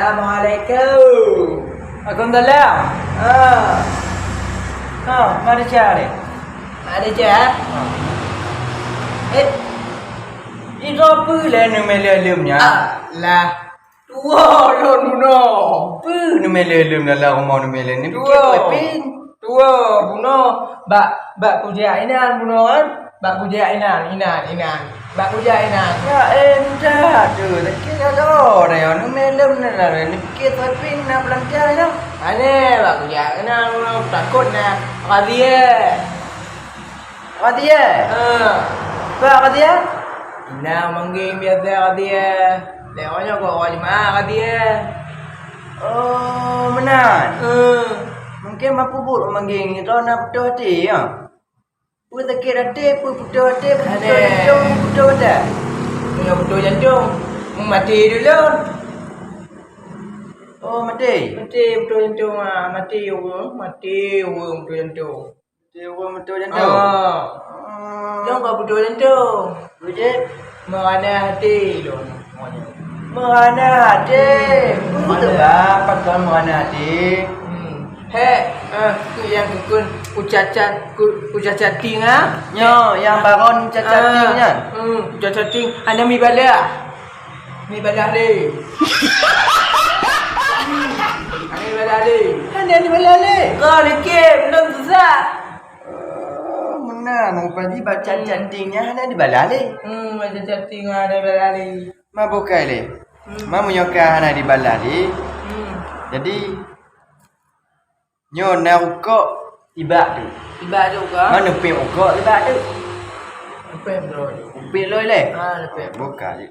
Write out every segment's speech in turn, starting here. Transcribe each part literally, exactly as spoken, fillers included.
Assalamualaikum. Waalaikumsalam. Ah. Ah, mari cari. Ada je, ha? Ah. Eh, di apa lah nama lelum nya? Alah, tuwo lôn bunoe. Apa nama lelum dalam rumah nama lelum? Tuwo. Tuwo bunoe. Bak, bak kujak inan bunoe kan? Bak kujak inan, inan, inan. Bak kujak inan. Ya, eh, entah tu. Sakit dah tu. Dah, anu melem ni lah. Ni fikir tapi nak pelancar je. Ane, bak kujak inan, takut na. Razia. Razia? Ha. Bak razia? Inan manggil biasa razia. Lewat nyoe kok orang jemaah razia. Oh, meunan. Ha. Mungkin mampu buet manggil nyoe, na beutôi hati, ya. Peue sakét até, peue putôh até, peue putôh jantung, peue putôh badan? Meunyoe putôh jantung, maté dulu. Oh, maté? Maté putôh jantung, ah, maté ureueng, maté ureueng putôh jantung. Maté ureueng putôh jantung? Ah. Hmm. Lôn ka putôh jantung. Peue jih? Meurana até lôn. Meurana até. Peue teuba pakon meurana até? Hmm. Hek, eh, nyang kukheun kucacat, ku, kucacat ting, ah. Nyoe, nyang baron cacat ting nyan. Hmm, kucacat ting, hana mibalah. Mibalah lé. Hana mibalah lé. Hana mibalah lé. Kau dikit, belum susah. Oh, meunan, rupajih bak cacat ting nyan hana dibalah lé. Hmm, bak cacat ting hana dibalah lé. Ma bukai lé. Hmm. Ma meunyoe ka hana dibalah lé. Hmm. Jadi, nyoe na rukok tibak tu. Tibak tu ka? Ma neupék rukok tibak tu. Neupék loi. Neupék loi lé? Ah, neupék. Buka je.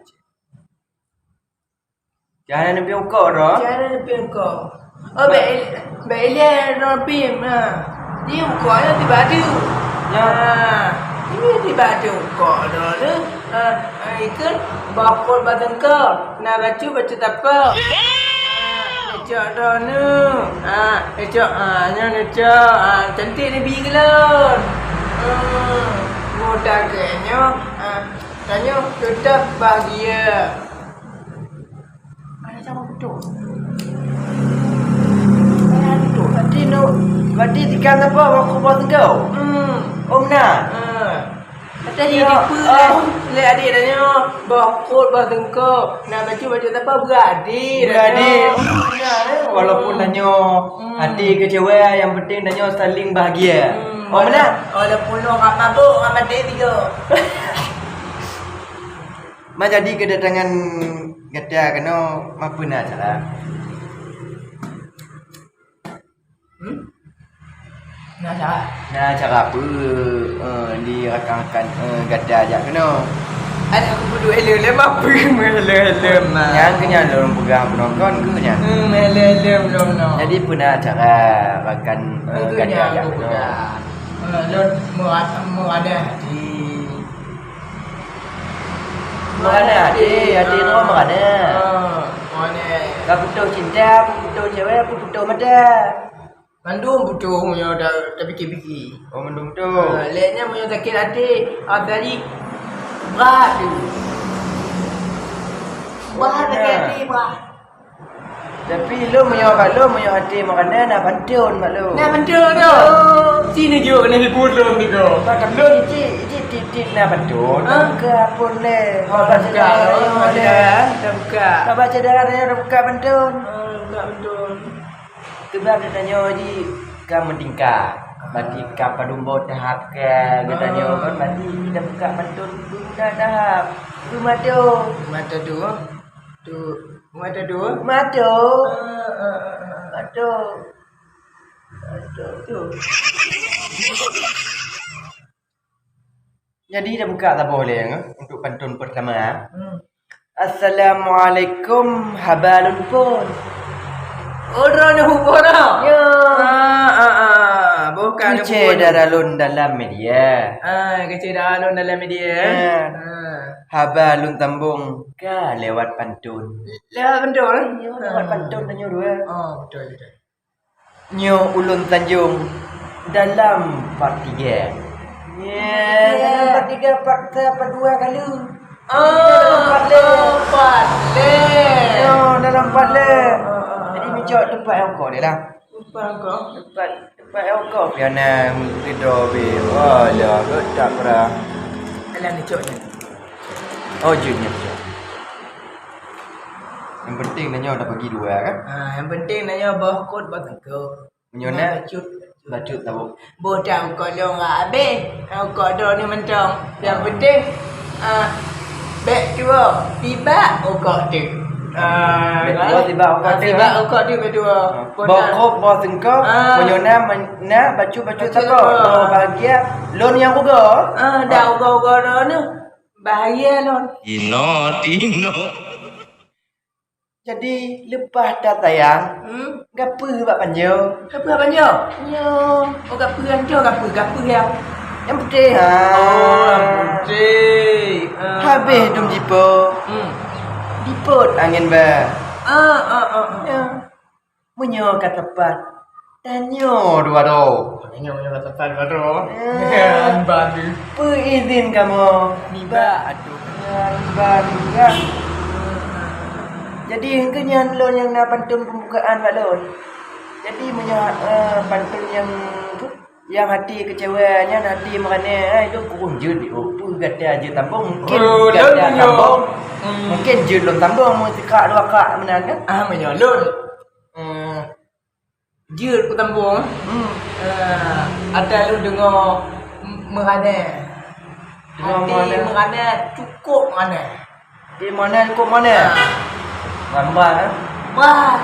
Jangan neupék rukok tu. Jangan neupék rukok. Oh, bèk, bèk ilèe droe pih, ha. Di rukok nyan tibak tu. Nyoe. Ha. Ini tibak tu rukok droe tu. Ha, ha, ikut bakot batengkok. Na bacut, bacut tapak. Ha, lecok droe nu. Ha, lecok, ha, nyan lecok. Ha, cantik Nabi keulon. Hmm, mudah ke nyoe. Ha, tanyoe tetap bahagia. Ada sama betul. Ada betul. Berarti nu, berarti tiga apa? Waktu buat tiga. Hmm. Oh, meunan. Ha. Kata jadi ya, tipu lah. Lé adik tanyoe, boh kot, boh teungkok. Nak bacut-bacut tapa beuadik. Beuadik. Tanyoe. Walaupun tanyoe hati kecewa, yang penting tanyoe saling bahagia. Hmm. Oh, meunan? Walaupun orang mabuk, orang mati tiga. Ma jadi kedatangan gata keunoe, ma peue na acara? Hmm? Na acara? Na acara peue, eh, di rakan-rakan, eh, gata jak keunoe? Alah, aku peuduek hello lé, ma peue meuhello-hello, ma. Nyang keu nyan lôn peugah bunoe kon keu nyan. Hmm, hello-hello lôn bunoe. Jadi peue na acara rakan, eh, gata jak keunoe? Eh, lôn meuad-, meuadah di Meurana até, até droe meurana. Ha, meurana. Ka putôh cinta, putôh cewek, putôh mata. Mandum putôh meunyoe ta-, tapike-pike. Oh, mandum putôh. Ha, lé nyan meunyoe sakét até, apalagi brat tu. Brat sakét até, brat. Tapi lôn meunyoe bak lôn, meunyoe até meurana na pantôn bak lôn. Na pantôn tu. Oh. Sini jok keuneuk hibu lôn tiga. Lôn cit, cit, cit, cit na pantôn. Ha? Buka pun lé. Oh, buka. Oh, ada. Dah buka. Bak baca darah dia dah buka pantôn. Oh, buka pantôn. Sebab dia tanya ji ka meutingkat. Berarti ka padum boh tahap ke, dia tanya kan, berarti dah buka pantôn guna tahap. Tu mata. Mata tu. Tu, mata tu? Mata. Ah, ah, ah, ah. Mata. Mata tu. Jadi, dah buka saboh lé, eh, untuk pantun pertama. Hmm. Assalamualaikum, haba lôn phôn. Oh, droeneuh phôn dah? Ya. Ah, ah, ah. Bukan keucé phôn. Dara lôn dalam media. Ah, keucé dara lôn dalam media, eh? Ya. Ah. Haba lôn sambong ka lewat pantun. Lewat pantun, eh? Ya, lewat pantun tanyoe dua. Oh, betul, betul. Nyoe ulôn sanjong dalam part tiga. Ya, dalam part tiga, part sa, part dua kali. Ah, dalam pat lé. Pat lé. Ya, dalam pat lé. Ah, ah, ah. Jadi, meujok teumpat nyang ukoe deh lah. Teumpat ukoe? Teumpat, teumpat nyang ukoe. Piana ridho beh. Wah, ya, tak pernah. Alah, ni cok ni. Oh, jeuet nyan, jeuet. Nyang penting tanyoe dah bagi dua kan? Ha, nyang penting tanyoe boh kot, boh teungku. Meunyoe na, bacut, bacut tabok. Boh dah ukoe lôn ka habéh. Ha, ukoe droeneuh mantong. Nyang penting, ah, bèk tuwo, sibak ukoe teuk. Ah, bèk tuwo, sibak ukoe teuk, sibak ukoe teuk, bèk tuwo. Boh kot, boh teungku, meunyoe na, na bacut, bacut tabok. Lôn bahagia, lôn nyang rugoe. Ah, dah rugoe-rugoe droeneuh. Bahagia lôn. Tino, tino. Jadi, leupah that sayang, gapeue bak panjoe? Gapeue bak panjoe? Nyoe. Oh, gapeue nyan, gapeue, gapeue nyang, nyang putéh. Oh, nyang putéh. Ah, habéh dum jipôt. Dipôt angén ba. Ah, ah, ah, ah. Ya. Meunyoe ka teupah, tanyoe dua droe. Tanyoe, meunyoe ka teupah dua droe. Ya. Peue izin kamoe? Nibak atoh. Ya, nibak, nibak. Jadi, keunyan lôn nyang na pantôn pembukaan bak lôn. Jadi, meunyoe, eh, pantôn nyang, nyang hati keucewa, nyan hati meurana, eh, lôn kureueng jeuet, oh, peue gata jeuet tambong, mungkin gata tambong, mungkin jeuet lôn tambong, meusikrak dua krak meunan kan? Ah, meunyoe lôn, eh, jeuet kutambong. Hmm. Eh, ata lôn deungoe m-, meurana. Deungoe meurana. Hati meurana, cukôp meurana. Di meurana, cukôp meurana? Ah. Ramban, eh? Wah.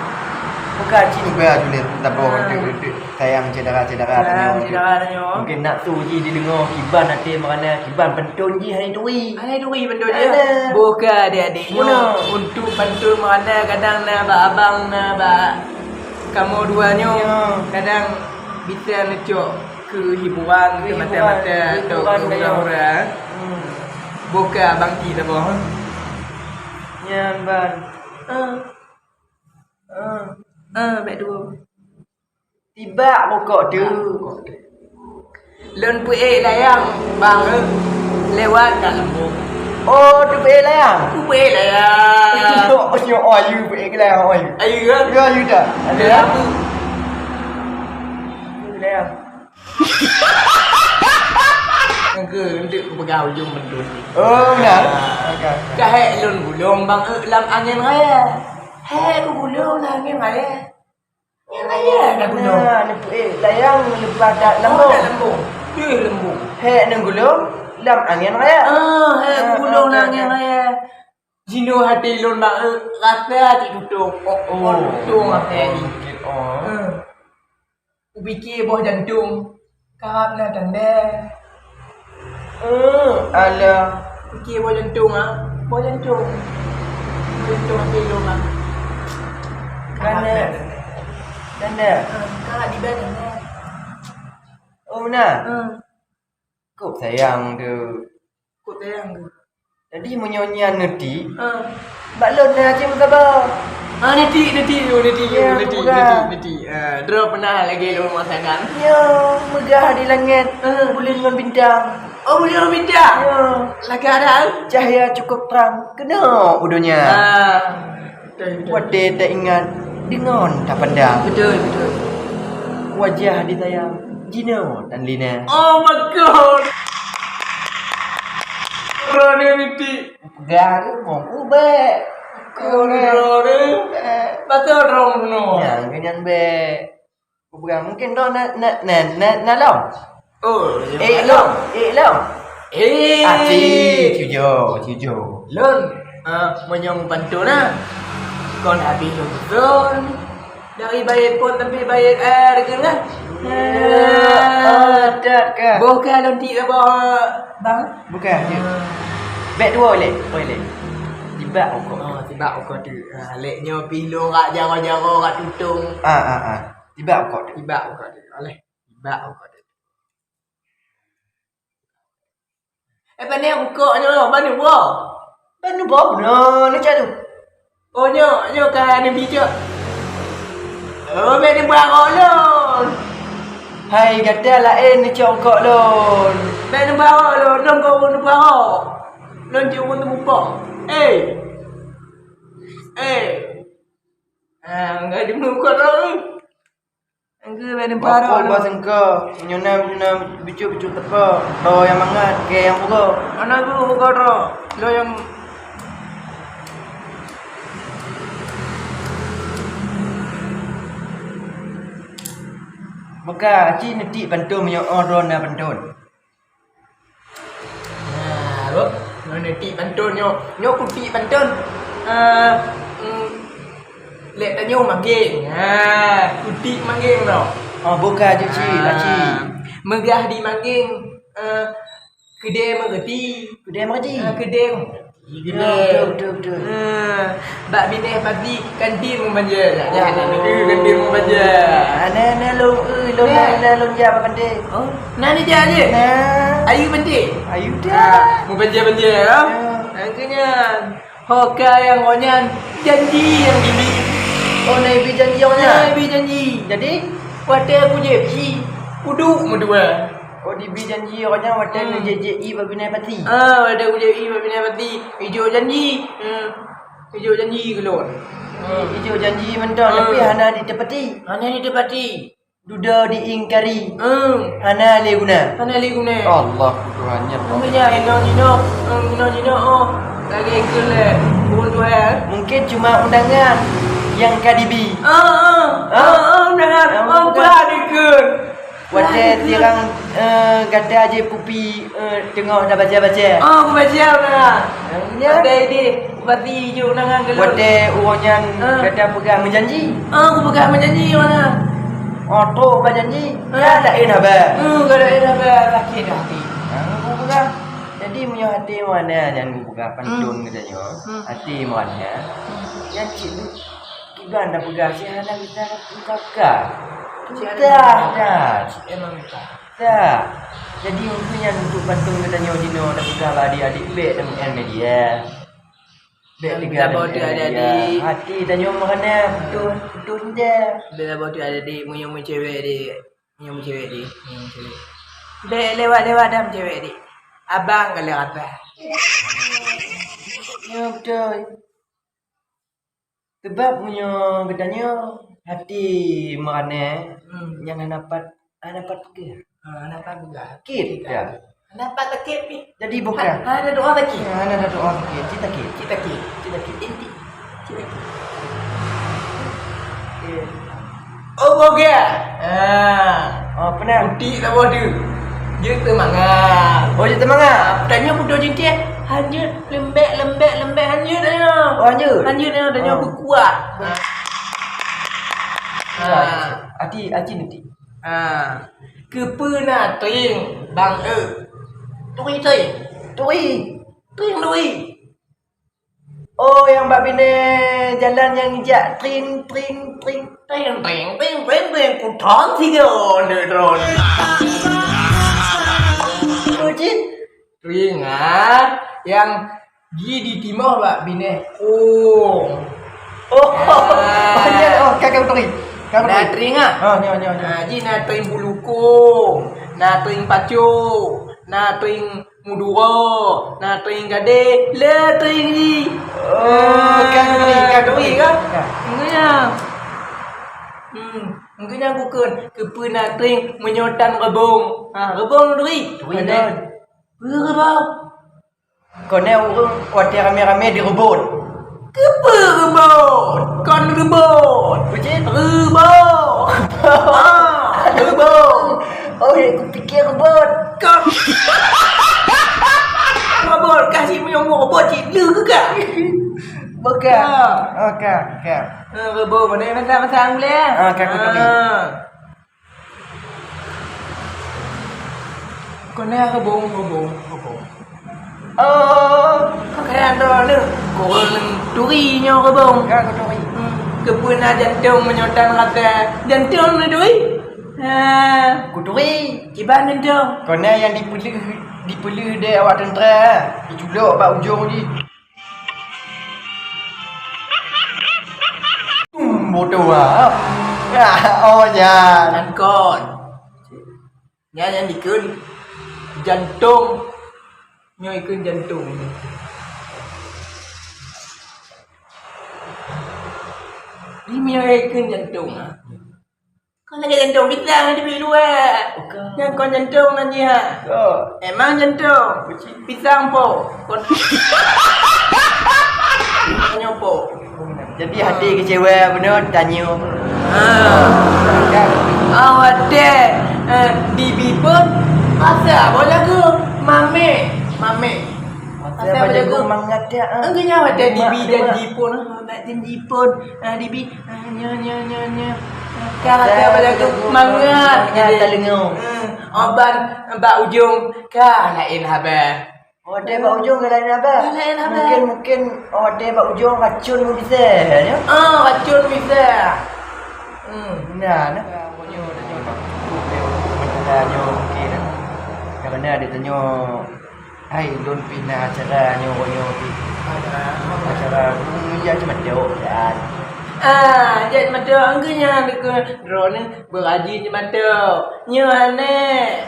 Bukan cit ubé aju lé tabong untuk, untuk sayang syedara-syedara tanyoe. Syedara tanyoe. Mungkin nafsu jih dideungoe kiban até meurana, kiban pantôn jih hana turi. Hana turi pantôn jih. Bukan adik-adik nyoe. Untuk pantôn meurana kadang na bak abang, na bak kamoe dua nyoe, ya, kadang bisa neucok keu hiburan, keu mata-mata, atau keu hura-hura. Hmm. Boh ka abang ti saboh. Nyan ban. Ah. Ah. Ah, bèk dua. Tibak rukok tu. Lôn peuék layang, bang, eh, lewat dak lembong. Oh, tu peuék layang? Ku peuék layang. Nyoe, nyoe, oh, ayu peuék layang, oh, ayu. Ayu ke? Ya, ayu dah. Ada apa? Peuék layang. Engke, untuk peugah ujong bendul. Oh, benar. Ah. Okey, okey. Ka hék lôn gulong, bang, eh, lam angén raya. Hék ku gulong lam angén raya. Angén raya dah gulong. Nah, neupeuék layang leupah dak lembong. Oh, dak lembong. Deh lembong. Hék neugulong lam angén raya. Ah, hék gulong lam angén raya. Jinoe hati lôn bak, eh, rasa cit tutong. Oh, oh, tutong até. Oh. Hmm. Kupike boh jantong. Karab na tanda. Eh, alah. Pike boh jantong, ah. Boh jantong. Boh jantong até lôn, ah. Karab na tanda. Tanda? Ah, karab di bawah tanda. Oh, na? Hmm. Kok sayang tu. Kok sayang tu. Jadi, meunyoe nyan neuti, ah, bak lôn na cit meusaba. Ah, neuti, neuti, oh, neuti, ya, neuti, neuti, neuti. Ah, droe pernah lagèe lôn merasakan. Ya, meugah di langét, ah, buleuen ngon bintang. Oh, buleuen ngon bintang? Ya. Lagèe ada, eh? Cahya cukup terang, keunoe u donya. Ah. Watèe teuingat deungon tapandang. Betul, betul. Wajah disayang jinoe tan lina. Oh my God. Rani miti. Peugah ke mong ubek. Kau ni. Eh. Betul dong no. Nyang kenyan bek. Kupeugah, mungkin droe na, na, na, na, na lom. Oh, ék lom, ék lom. Eh. Ah, ci, cujo, cujo. Lôn, ah, meunyoe pantôn na, kon habéh lôn susun. Dari bait phôn sampai bait, eh, rekening kan? Ya, ah, that ka. Boh ka lôn tik saboh, bang. Bukan, cik. Ah. Bek dua lé, oi lé. Tibak rukok. Oh, tibak rukok tu. Ah, lek nyoe pih lôn rak jaroe-jaroe rak tutong. Ah, ah, ah. Tibak rukok tu. Tibak rukok tu. Alah. Bak rukok tu. Eh, pane rukok nyoe, ban neuboh. Ban neuboh bunoe, neucok tu. Oh, nyoe, nyoe ka neubi cok. Oh, bèk neubarok lôn. Hai, gata laén neucok rukok lôn. Bèk neubarok lôn, lôn kon neubarok. Lôn cit ureueng teumupok. Eh! Eh! Ah, enggak dimuka dah. Enggak ada paro. Bak sengko, nyoe na, na bicu-bicu teuka. Lo nyang mangat, ke nyang buka. Mana tu buka dah? Lo nyang Buka, aci neutik pantôn meunyoe oh droe na pantôn. Nah, lo, nyoe neutik pantôn nyoe. Nyoe kutik pantôn. Ah, mm, lek tanyoe manggeng. Ha, kutik manggeng tau. Oh, buka aci, aci. Meugah di manggeng, eh, keudè meureuti. Keudè meureuti. Ah, keudè. Betul, betul, betul. Ah, bak binéh pati kantin meubanja. Dah, dah, dah, kantin meubanja. Ah, na, na, lôn, eh, lôn, na, na, lôn jak bak kantin. Oh, na ni jak je? Na. Ayu kantin? Ayu dah. Ah, meubanja-banja, ya? Ya. Akhirnya, ho ka nyang ngon nyan janji nyang dibi. Oh, na ibi janji ngon nyan? Na ibi janji. Jadi? Watèe kujép ji, kuduek meudua. Oh, dibi janji awak nyan watèe neujép-jép ié bak binéh pati? Ah, watèe kujép ié bak binéh pati. Ijok janji. Hmm. Ijok janji keu lôn. Hmm. Ijok janji mantong, tapi hana diteupati. Hana diteupati. Dudoe diingkari. Hmm. Hana lé guna. Hana lé guna. Allah, Tuhan, ya Allah. Makanya, inoe jinoe, hmm, inoe jinoe, oh. Lagèe ikheun lé, bukan Tuhan. Mungkin cuma undangan nyang ka dibi. Ah, ah, ah, ah, undangan. Ah, oh, bukan. Bukan ikheun. Watèe tirang, eh, gata jép kupi, eh, teungoh tabaca-baca. Oh, kubaca, nah. Nyan. Watèe idéh, pati jok undangan keu lôn. Watèe uroe nyan gata peugah meujanji. Oh, kupeugah meujanji, mana? Oh, trok bak janji. Ka laén haba. Hmm, ka laén haba, sakét hati. Nah, kupeugah. Jadi, meunyoe hati mana nyan kupeugah pantôn geutanyoe, hati mana, nyan cit Kiban tapeugah, si hana geutanyoe ka. Dah, dah. Dah. Jadi, untuk nyan, untuk pantôn geutanyoe jinoe tapeugah bak adik-adik, bèk tameu'en media. Bèk teuga tameu'en media. Hati tanyoe meukeunong putôh, putôh dah. Bèk saboh teuga adik, meunyoe meucewek dik. Meunyoe meucewek dik, meunyoe meucewek. Bèk lewat-lewat dah meucewek dik. Abang ka lewat dah. Ya, beutôi. Sebab meunyoe geutanyoe hati meurana, nyan hana pat, hana pat peugah. Ha, hana pat peugah. Sakét dah. Hana pat sakét pih. Jadi bukan. Ha, hana doa sakét. Ha, hana doa sakét. Cit sakét. Cit sakét. Cit sakét. Inti. Cit sakét. Okey. Oh, boga. Ha. Oh, pernah. Utik saboh tu. Jeuet teumangat. Oh, jeuet teumangat. Tanyoe putôh jingkeh, hanjeuet, leumbek, leumbek, leumbek, hanjeuet tanyoe. Oh, hanjeuet? Hanjeuet tanyoe, tanyoe beukuah. Ha. Aci, aci nanti. Ha. Keupeue na tring bang e? Turi tring. Turi. Tring turi. Oh, nyang bak binéh jalan nyang ijak tring, tring, tring. Tring, tring, tring, tring, tring. Kuthon sigoe neutron. Peue cit? Tring, ah, nyang ji ditimoh bak binéh kông. Oh, ah. Oh, ka, ka turi. Ka turi. Na tring, ah? Ah, nyoe, nyoe, nyoe. Ah, ji na tring bulu kông, na tring pacok, na tring Muduro, na teuing gadeh, le teuing ji. Oh, ka turi, ka turi. Turi kan? Ka. Enggak nyan. Hmm, enggak nyan bukon. Keupeue na teuing meunyoe tan reubong? Ha, reubong turi. Turi. Reubong. Kon ureueng watèe ramé-ramé direubot. Keupeue reubot? Kon reubot. Peue cit? Reubot. Ah, reubot. Oh, ya, kupikir reubot. Kon. Reubot, ka si meunyoe reubot cit lé keu ka. Bukan. Ah. Oh, ka, ka. Ah, reubot, mana masa-masa ulèe? Ah, ka, ka, ka. Ah. Kon na reubong, reubong, reubong. Oh, kon kaya droeneuh. Kon turi nyoe reubong. Ka kuturi. Hmm, keupeue na jantong meunyoe tan rasa jantong neuturi? Ha. Kuturi. Kiban jantong. Kon na nyang dipeuleuh, dipeuleuh deh awak teuntra, diculok bak ujong jih. Tum, bodoh ah. Ah, oh, nyan. Nyan kon. Nyan nyang dikheun jantong. Nyoe ikheun jantong. Ini yang ikut jantung, ha? Kau lagi jantung pisang di luar. Bukan. Yang kau jantung nanti, ha? Kau. Emang jantung. Kucing. Pisang po. Kau tanya po. Jadi hati kecewa benar tanya. Ha. Kan? Awak deh, eh, bibi pun masa apa lagu? Mame, mame. Masa apa lagu? Mangat ya, ah. Enggak nyawa deh bibi janji pun. Nak janji pun. Ah, bibi. Ah, nya, nya, nya, nya. Ka, ka, apa lagu? Mangat. Mangat telinga. Hmm. Oban bak ujung ka lain haba. Oh, deh bak ujung ka lain haba. Ka lain haba. Mungkin, mungkin, oh, deh bak ujung racun bisa, ya? Ah, racun bisa. Hmm. Nah, nah. Pokoknya, sementara nyoe mungkin, eh. Karena dia tanya, hai, lôn pih na acara nyoe, nyoe pih. Acara, acara, hmm, ya, cuma jawab, kan. Ah, jadi macam angka nyan dekat drone ni. Beurajin di mata. Nyoe aneh.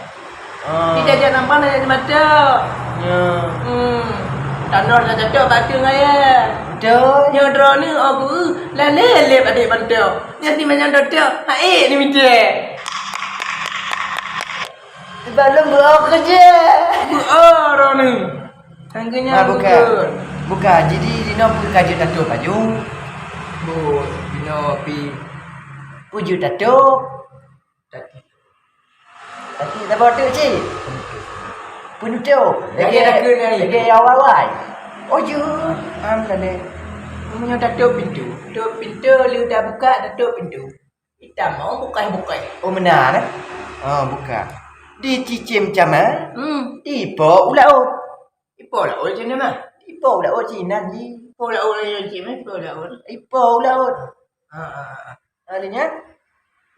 Ah. Di jajak nampak na di mata. Nyoe. Hmm. Tanoh na cocok batu ngaya. Betul. Nyoe droeneuh oh guru. Lalé lé adik bantu. Nyoe si manyang doto. Hai ni mite. Sebelum buat kerja. Buat droeneuh. Sangkanya. Ah, bukan. Bukan. Jadi dino pun kaji tato baju. Bu, dino pi. Uju tato. Tapi, tapi sabar tu, cik. Penutup. Lagi, lagi, lagi, lagi. Lagi awai-awai. Oh, jeuet. Am tadi. Meunyoe tatup pintu. Tutup pintu, lheueh tabuka, tutup pintu. Kita mau bukai-bukai. Oh, meunan, eh? Oh, buka. Dicicém cama. Hmm. Dipo u laôt. Ipo laôt cit nyan mah? Ipo laôt cit nan jih. Ipo laôt cit mah, ipo laôt. Ipo laôt. Ha, ha, ha. Artinya,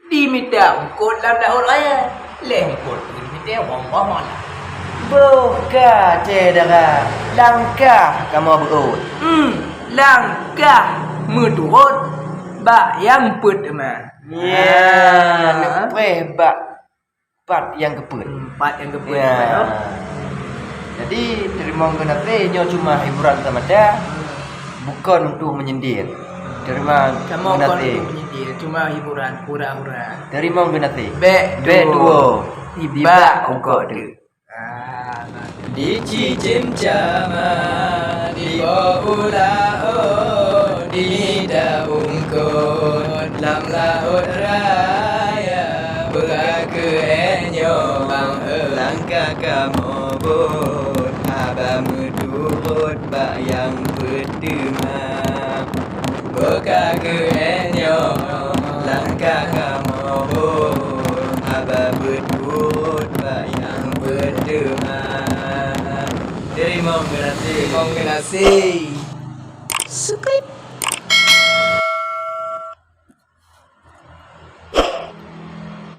dimita eungkôt lam laôt raya. Lheueh eungkôt dimita wong boh mona. Boh ka syedara, langkah kamoe beuôt. Hmm, langkah meuturot bak nyang peuet teuma. Ya, ha. Leupah bak Pat nyang keupeuet. Hmm, pat nyang keupeuet, ya. Jadi, teurimong geunaséh, nyoe cuma hiburan semata, hmm, bukan untuk menyindir. Teurimong geunaséh. Sama bukan untuk menyindir, cuma hiburan, hura-hura. Teurimong geunaséh. Bèk tuwo. Bèk tuwo. Nibak eungkôt teuk. Ah, nah. Dicicém cama, dipo u laôt, dimita eungkôt lam laôt raya. Buka keuhai nyoe bang, langkah kamoe beuôt, haba meuturot bak nyang peuet teuma. Buka keuhai nyoe, langkah kamoe beuôt, haba meuturot bak nyang peuet teuma. Teurimong geunaséh. Teurimong geunaséh. Subscribe.